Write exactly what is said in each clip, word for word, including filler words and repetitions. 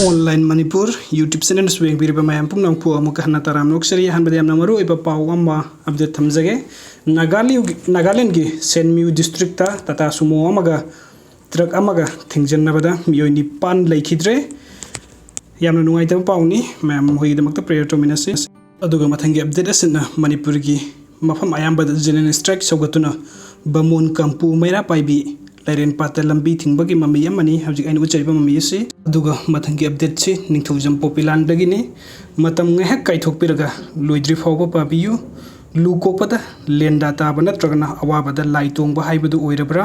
Online Manipur YouTube channel ꯁꯨ ꯌꯦꯡꯕꯤꯔꯤꯕ ꯃꯌꯥꯝ ꯄꯨꯝꯅꯃꯛꯄꯨ ꯑꯃꯨꯛꯀ ꯍꯟꯅ ꯇꯔꯥꯝꯅ ꯑꯣꯛꯆꯔꯤ꯫ ꯑꯍꯥꯟꯕꯗ ꯌꯥꯝꯅ ꯃꯔꯨ ꯑꯣꯏꯕ ꯄꯥꯎ ꯑꯃ update ꯊꯝꯖꯒꯦ꯫ ꯅꯥꯒꯥꯂꯦꯟꯒꯤ, ꯅꯥꯒꯥꯂꯦꯟꯒꯤ ꯁꯦꯟꯃꯤꯌꯨ district ꯇ ꯇꯥꯇꯥ ꯁꯨꯃꯣ ꯑꯃꯒ ꯇ꯭ꯔꯛ ꯑꯃꯒ ꯊꯦꯡꯖꯤꯟꯅꯕꯗ ꯃꯤꯑꯣꯏ ꯅꯤꯄꯥꯟ ꯂꯩꯈꯤꯗ꯭ꯔꯦ꯫ ꯌꯥꯝꯅ ꯅꯨꯡꯉꯥꯏꯇꯕ ꯄꯥꯎꯅꯤ꯫ ꯃꯌꯥꯝ ꯃꯈꯣꯏꯒꯤꯗꯃꯛꯇ prayer ꯇꯧꯃꯤꯟꯅꯁꯤ꯫ ꯑꯗꯨꯒ ꯃꯊꯪꯒꯤ update ꯑꯁꯤꯅ ꯃꯅꯤꯄꯨꯔꯒꯤ ꯃꯐꯝ ꯑꯌꯥꯝꯕꯗ general strike ꯁꯧꯒꯠꯇꯨꯅ ꯕꯥꯃꯣꯟ, ꯀꯥꯡꯄꯨ, ꯃꯩꯔꯥ ꯄꯥꯏꯕꯤ, ꯂꯥꯏꯔꯦꯟ ꯄꯥꯠꯇ ꯂꯝꯕꯤ ꯊꯤꯡꯕꯒꯤ ꯃꯃꯤ ꯑꯃꯅꯤ ꯍꯧꯖꯤꯛ ꯑꯩꯅ ꯎꯠꯆꯔꯤꯕ ꯃꯃꯤ ꯑꯁꯤ꯫ ꯑꯗꯨꯒ ꯃꯊꯪꯒꯤ update ꯁꯤ ꯅꯤꯡꯊꯧꯖꯝ ꯄꯣꯄꯤꯂꯥꯟꯗꯒꯤꯅꯤ꯫ ꯃꯇꯝ ꯉꯥꯏꯍꯥꯛ ꯀꯥꯏꯊꯣꯛꯄꯤꯔꯒ ꯂꯣꯏꯗ꯭ꯔꯤ ꯐꯥꯎꯕ ꯄꯥꯕꯤꯌꯨ꯫ ꯂꯨ ꯀꯣꯛꯄꯗ ꯂꯦꯟꯗꯥ ꯇꯥꯕ ꯅꯠꯇ꯭ꯔꯒꯅ ꯑꯋꯥꯕꯗ ꯂꯥꯏ ꯇꯣꯡꯕ ꯍꯥꯏꯕꯗꯨ ꯑꯣꯏꯔꯕ꯭ꯔꯥ?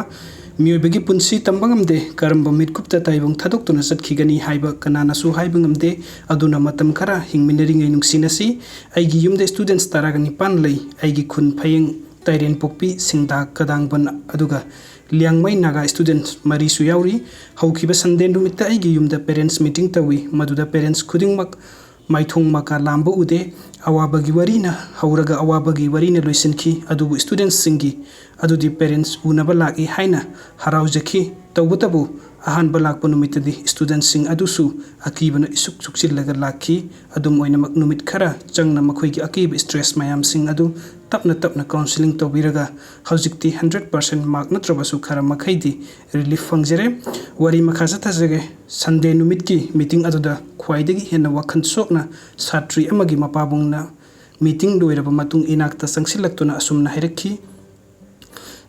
ꯃꯤꯑꯣꯏꯕꯒꯤ ꯄꯨꯟꯁꯤ ꯇꯝꯕ ꯉꯝꯗꯦ꯫ ꯀꯔꯝꯕ ꯃꯤꯠꯀꯨꯞꯇ ꯇꯥꯏꯕꯪ ꯊꯥꯗꯣꯛꯇꯨꯅ ꯆꯠꯈꯤꯒꯅꯤ ꯍꯥꯏꯕ ꯀꯅꯥꯅꯁꯨ ꯍꯥꯏꯕ ꯉꯝꯗꯦ꯫ ꯑꯗꯨꯅ ꯃꯇꯝ ꯈꯔ ꯍꯤꯡꯃꯤꯟꯅꯔꯤꯉꯩ ꯅꯨꯡꯁꯤꯅꯁꯤ꯫ ꯑꯩꯒꯤ ꯌꯨꯝꯗ students ꯇꯔꯥꯒ ꯅꯤꯄꯥꯟ ꯂꯩ꯫ ꯑꯩꯒꯤ ꯈꯨꯟ ꯐꯌꯦꯡ, ꯇꯥꯏꯔꯦꯟꯄꯣꯛꯄꯤ, ꯁꯤꯡꯗꯥ, ꯀꯗꯥꯡꯕꯟ, ꯑꯗꯨꯒ ꯂꯤꯌꯥꯡꯃꯩ ꯅꯥꯒꯥ students ꯃꯔꯤꯁꯨ ꯌꯥꯎꯔꯤ꯫ ꯍꯧꯈꯤꯕ Sunday ꯅꯨꯃꯤꯠꯇ ꯑꯩꯒꯤ ꯌꯨꯝꯗ parents meeting ꯇꯧꯏ꯫ ꯃꯗꯨꯗ parents ꯈꯨꯗꯤꯡꯃꯛ ꯃꯥꯏꯊꯣꯡ ꯃꯀꯥ ꯂꯥꯝꯕ ꯎꯗꯦ꯫ ꯑꯋꯥꯕꯒꯤ ꯋꯥꯔꯤꯅ ꯍꯧꯔꯒ ꯑꯋꯥꯕꯒꯤ ꯋꯥꯔꯤꯅ ꯂꯣꯏꯁꯤꯟꯈꯤ꯫ ꯑꯗꯨꯕꯨ students ꯁꯤꯡꯒꯤ ꯑꯗꯨꯗꯤ parents ꯎꯅꯕ ꯂꯥꯛꯏ ꯍꯥꯏꯅ ꯍꯔꯥꯎꯖꯈꯤ꯫ ꯇꯧꯕꯇꯕꯨ ꯑꯍꯥꯟꯕ ꯂꯥꯛꯄ ꯅꯨꯃꯤꯠꯇꯗꯤ students ꯁꯤꯡ ꯑꯗꯨꯁꯨ ꯑꯀꯤꯕꯅ ꯏꯁꯨꯛ ꯁꯨꯛꯆꯤꯜꯂꯒ ꯂꯥꯛꯈꯤ꯫ ꯑꯗꯨꯝ ꯑꯣꯏꯅꯃꯛ ꯅꯨꯃꯤꯠ ꯈꯔ ꯆꯪꯅ ꯃꯈꯣꯏꯒꯤ ꯑꯀꯤꯕ stress ꯃꯌꯥꯝꯁꯤꯡ ꯑꯗꯨ ꯇꯞꯅ ꯇꯞꯅ counselling ꯇꯧꯕꯤꯔꯒ ꯍꯧꯖꯤꯛꯇꯤ hundred percent mark ꯅꯠꯇ꯭ꯔꯕꯁꯨ ꯈꯔ ꯃꯈꯩꯗꯤ relief ꯐꯪꯖꯔꯦ꯫ ꯋꯥꯔꯤ ꯃꯈꯥ ꯆꯠꯊꯖꯒꯦ꯫ Sunday ꯅꯨꯃꯤꯠꯀꯤ meeting ꯑꯗꯨꯗ ꯈ꯭ꯋꯥꯏꯗꯒꯤ ꯍꯦꯟꯅ ꯋꯥꯈꯜ ꯁꯣꯛꯅ ꯁꯥꯇ꯭ꯔꯤ ꯑꯃꯒꯤ ꯃꯄꯥꯕꯨꯡꯅ meeting ꯂꯣꯏꯔꯕ ꯃꯇꯨꯡ ꯏꯅꯥꯛꯇ ꯆꯪꯁꯤꯜꯂꯛꯇꯨꯅ ꯑꯁꯨꯝꯅ ꯍꯥꯏꯔꯛꯈꯤ,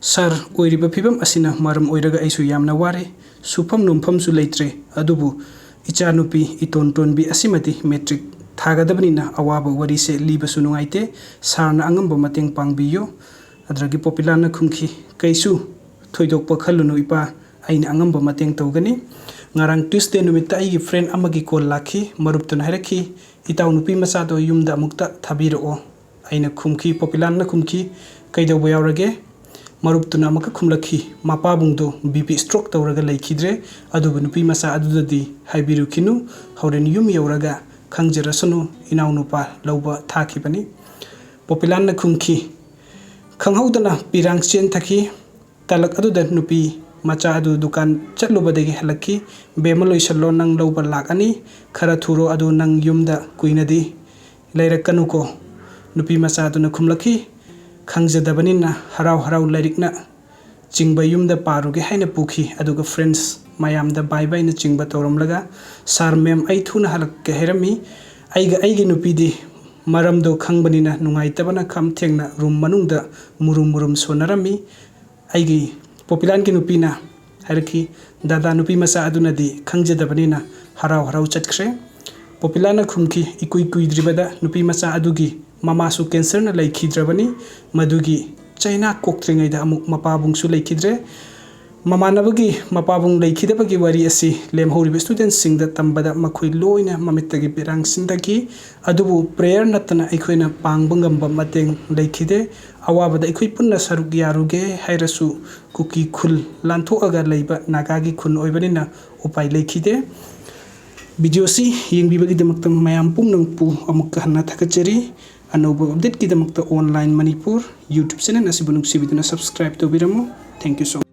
"Sir, ꯑꯣꯏꯔꯤꯕ ꯐꯤꯕꯝ ꯑꯁꯤꯅ ꯃꯔꯝ ꯑꯣꯏꯔꯒ ꯑꯩꯁꯨ ꯌꯥꯝꯅ ꯋꯥꯔꯦ꯫ ꯁꯨꯐꯝ ꯅꯣꯝꯐꯝꯁꯨ ꯂꯩꯇ꯭ꯔꯦ꯫ ꯑꯗꯨꯕꯨ ꯏꯆꯥꯅꯨꯄꯤ ꯏꯇꯣꯟ ꯇꯣꯟꯕꯤ ꯑꯁꯤꯃꯗꯤ matric ꯊꯥꯒꯗꯕꯅꯤꯅ ꯑꯋꯥꯕ ꯋꯥꯔꯤꯁꯦ ꯂꯤꯕꯁꯨ ꯅꯨꯡꯉꯥꯏꯇꯦ꯫ Sir ꯅ ꯑꯉꯝꯕ ꯃꯇꯦꯡ ꯄꯥꯡꯕꯤꯌꯨ꯫" ꯑꯗꯨꯗꯒꯤ ꯄꯣꯄꯤꯂꯥꯟꯅ ꯈꯨꯝꯈꯤ, "ꯀꯩꯁꯨ ꯊꯣꯏꯗꯣꯛꯄ ꯈꯜꯂꯨꯅꯨ ꯏꯄꯥ, ꯑꯩꯅ ꯑꯉꯝꯕ ꯃꯇꯦꯡ ꯇꯧꯒꯅꯤ꯫" ꯉꯔꯥꯡ Tuesday ꯅꯨꯃꯤꯠꯇ ꯑꯩꯒꯤ friend ꯑꯃꯒꯤ call ꯂꯥꯛꯈꯤ꯫ ꯃꯔꯨꯞꯇꯨꯅ ꯍꯥꯏꯔꯛꯈꯤ, "ꯏꯇꯥꯎ ꯅꯨꯄꯤ ꯃꯆꯥꯗꯣ ꯌꯨꯝꯗ ꯑꯃꯨꯛꯇ ꯊꯥꯕꯤꯔꯛꯑꯣ꯫" ꯑꯩꯅ ꯈꯨꯝꯈꯤ, ꯄꯣꯄꯤꯂꯥꯟꯅ ꯈꯨꯝꯈꯤ, "ꯀꯩꯗꯧꯕ ꯌꯥꯎꯔꯒꯦ?" ꯃꯔꯨꯞꯇꯨꯅ ꯑꯃꯨꯛꯀ ꯈꯨꯝꯂꯛꯈꯤ, "ꯃꯄꯥꯕꯨꯡꯗꯣ B P stroke ꯇꯧꯔꯒ ꯂꯩꯈꯤꯗ꯭ꯔꯦ꯫ ꯑꯗꯨꯕꯨ ꯅꯨꯄꯤ ꯃꯆꯥ ꯑꯗꯨꯗꯗꯤ ꯍꯥꯏꯕꯤꯔꯨꯈꯤꯅꯨ, ꯍꯣꯔꯦꯟ ꯌꯨꯝ ꯌꯧꯔꯒ ꯈꯪꯖꯔꯁꯅꯨ, ꯏꯅꯥꯎꯅꯨꯄꯥ ꯂꯧꯕ ꯊꯥꯈꯤꯕꯅꯤ꯫" ꯄꯣꯄꯤꯂꯥꯟꯅ ꯈꯨꯝꯈꯤ꯫ ꯈꯪꯍꯧꯗꯅ ꯄꯤꯔꯥꯡ ꯆꯦꯟꯊꯈꯤ꯫ ꯇꯂꯛ ꯑꯗꯨꯗ ꯅꯨꯄꯤ ꯃꯆꯥ ꯑꯗꯨ ꯗꯨꯀꯥꯟ ꯆꯠꯂꯨꯕꯗꯒꯤ ꯍꯜꯂꯛꯈꯤ꯫ "ꯕꯦꯝꯃ, ꯂꯣꯏꯁꯜꯂꯣ, ꯅꯪ ꯂꯧꯕ ꯂꯥꯛꯑꯅꯤ꯫ ꯈꯔ ꯊꯨꯔꯣ, ꯑꯗꯨ ꯅꯪ ꯌꯨꯝꯗ ꯀꯨꯏꯅꯗꯤ ꯂꯩꯔꯛꯀꯅꯨꯀꯣ"꯫ ꯅꯨꯄꯤ ꯃꯆꯥ ꯑꯗꯨꯅ ꯈꯨꯝꯂꯛꯈꯤ, "ꯈꯪꯖꯗꯕꯅꯤꯅ ꯍꯔꯥꯎ ꯍꯔꯥꯎ ꯂꯥꯏꯔꯤꯛꯅ ꯆꯤꯡꯕ ꯌꯨꯝꯗ ꯄꯥꯔꯨꯒꯦ" ꯍꯥꯏꯅ ꯄꯨꯈꯤ꯫ ꯑꯗꯨꯒ friends ꯃꯌꯥꯝꯗ bye bye ꯅꯆꯤꯡꯕ ꯇꯧꯔꯝꯂꯒ, "Sir, ma'am, ꯑꯩ ꯊꯨꯅ ꯍꯜꯂꯛꯀꯦ" ꯍꯥꯏꯔꯝꯃꯤ꯫ ꯑꯩꯒ ꯑꯩꯒꯤ ꯅꯨꯄꯤꯗꯤ ꯃꯔꯝꯗꯣ ꯈꯪꯕꯅꯤꯅ ꯅꯨꯡꯉꯥꯏꯇꯕꯅ ꯈꯝ ꯊꯦꯡꯅ room ꯃꯅꯨꯡꯗ ꯃꯨꯔꯨꯝ ꯃꯨꯔꯨꯝ ꯁꯣꯟꯅꯔꯝꯃꯤ꯫ ꯑꯩꯒꯤ ꯄꯣꯄꯤꯂꯥꯟꯒꯤ ꯅꯨꯄꯤꯅ ꯍꯥꯏꯔꯛꯈꯤ, "ꯗꯥꯗꯥ, ꯅꯨꯄꯤ ꯃꯆꯥ ꯑꯗꯨꯅꯗꯤ ꯈꯪꯖꯗꯕꯅꯤꯅ ꯍꯔꯥꯎ ꯍꯔꯥꯎ ꯆꯠꯈ꯭ꯔꯦ"꯫ ꯄꯣꯄꯤꯂꯥꯅ ꯈꯨꯝꯈꯤ, "ꯏꯀꯨꯏ ꯀꯨꯏꯗ꯭ꯔꯤꯕꯗ ꯅꯨꯄꯤ ꯃꯆꯥ ꯑꯗꯨꯒꯤ ꯃꯃꯥꯁꯨ cancerꯅ ꯂꯩꯈꯤꯗ꯭ꯔꯕꯅꯤ꯫ ꯃꯗꯨꯒꯤ ꯆꯩꯅꯥ ꯀꯣꯛꯇ꯭ꯔꯤꯉꯩꯗ ꯑꯃꯨꯛ ꯃꯄꯥꯕꯨꯡꯁꯨ ꯂꯩꯈꯤꯗ꯭ꯔꯦ"꯫ ꯃꯃꯥꯟꯅꯕꯒꯤ ꯃꯄꯥꯕꯨꯡ ꯂꯩꯈꯤꯗꯕꯒꯤ ꯋꯥꯔꯤ ꯑꯁꯤ ꯂꯦꯝꯍꯧꯔꯤꯕ studentꯁꯤꯡꯗ ꯇꯝꯕꯗ ꯃꯈꯣꯏ ꯂꯣꯏꯅ ꯃꯃꯤꯠꯇꯒꯤ ꯄꯤꯔꯥꯡ ꯁꯤꯟꯊꯈꯤ꯫ ꯑꯗꯨꯕꯨ prayer ꯅꯠꯇꯅ ꯑꯩꯈꯣꯏꯅ ꯄꯥꯡꯕ ꯉꯝꯕ ꯃꯇꯦꯡ ꯂꯩꯈꯤꯗꯦ꯫ ꯑꯋꯥꯕꯗ ꯑꯩꯈꯣꯏ ꯄꯨꯟꯅ ꯁꯔꯨꯛ ꯌꯥꯔꯨꯒꯦ ꯍꯥꯏꯔꯁꯨ ꯀꯨꯀꯤ ꯈꯨꯜ ꯂꯥꯟꯊꯣꯛꯑꯒ ꯂꯩꯕ ꯅꯥꯒꯥꯒꯤ ꯈꯨꯟ ꯑꯣꯏꯕꯅꯤꯅ ꯎꯄꯥꯏ ꯂꯩꯈꯤꯗꯦ꯫ Videoꯁꯤ ꯌꯦꯡꯕꯤꯕꯒꯤꯗꯃꯛꯇ ꯃꯌꯥꯝ ꯄꯨꯝꯅꯃꯛꯄꯨ ꯑꯃꯨꯛꯀ ꯍꯟꯅ ꯊꯥꯒꯠꯆꯔꯤ꯫ ꯑꯅꯧꯕ updateꯀꯤꯗꯃꯛꯇ Online Manipur YouTube channel ꯑꯁꯤꯕꯨ ꯅꯨꯡꯁꯤꯕꯤꯗꯨꯅ subscribe ꯇꯧꯕꯤꯔꯝꯃꯨ꯫ Thank you so much꯫